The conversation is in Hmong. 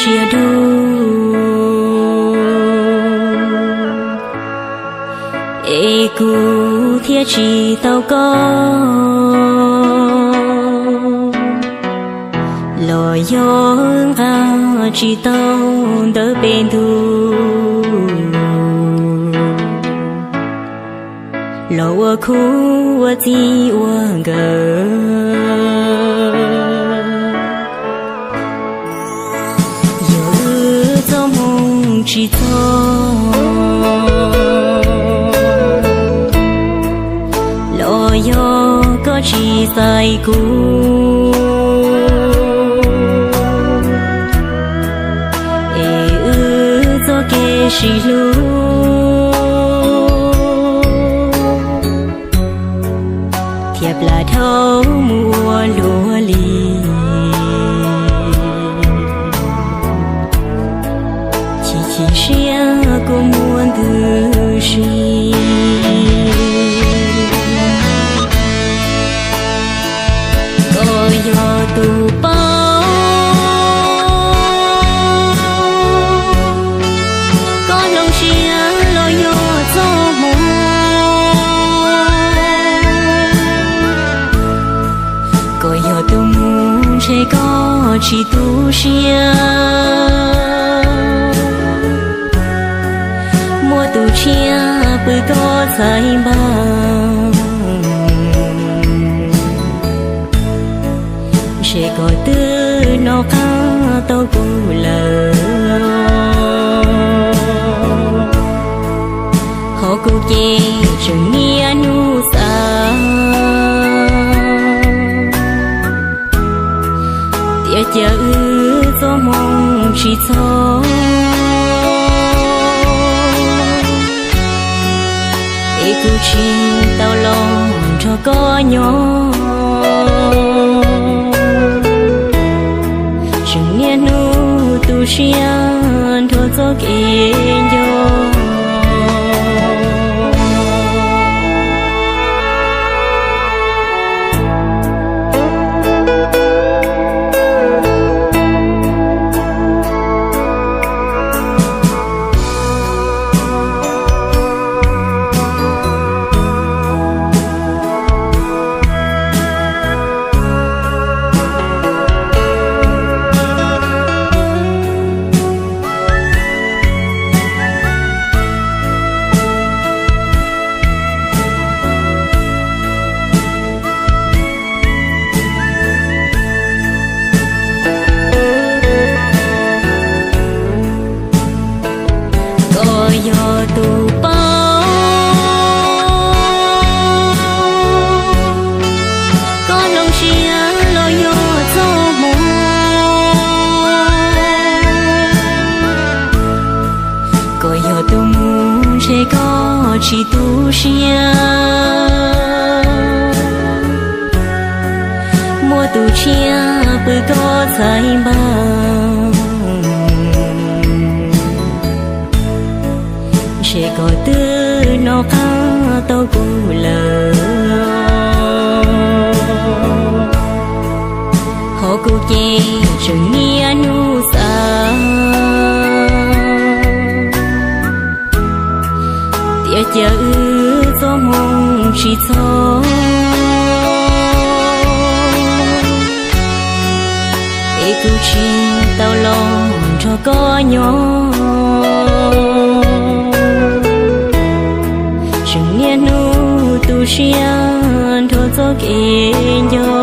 ntsia dua, es kuv thiaj tsis tau koj, los yog nqa tsis tau ntawv pem ntug, los ua khub ua txij ua nkawm. Yog wb txoj hmoo tsis txog, los yog koj tsis xaiv kuv, es wb txoj kev sib hlub thiaj plam dhau mus ua luaj li. Chim chim siab kua muag ntws si, koj yog tus paub, koj hloov siab los yog txoj hmoo. Koj yog tus mus ntshe koj tsis tu siab, muaj tus tshiab pw koj txhais npaj, ntshe koj twb hnov qab tau kuv lawm. Ho kuv ces tseem niaj hnub xav, tias cas wb txoj hmoo tsis txog, es kuv tsis tau los nrog koj nyob. Tseem niaj hnub tu siab nrog txoj kev nco. Koj yog tus paub, koj hloov siab los yog txoj hmoo. Koj yog tus mus ntshe koj tsis tu siab, muaj tus tshiab pw koj txhais npaj, ntshe koj twb hnov qab tau kuv lawm. Ho kuv ces tseem niaj hnub xav, tias cas wb txoj hmoo tsis txog, es kuv tsis tau los nrog koj nyob. Tseem niaj hnub tu siab nrog txoj kev nco.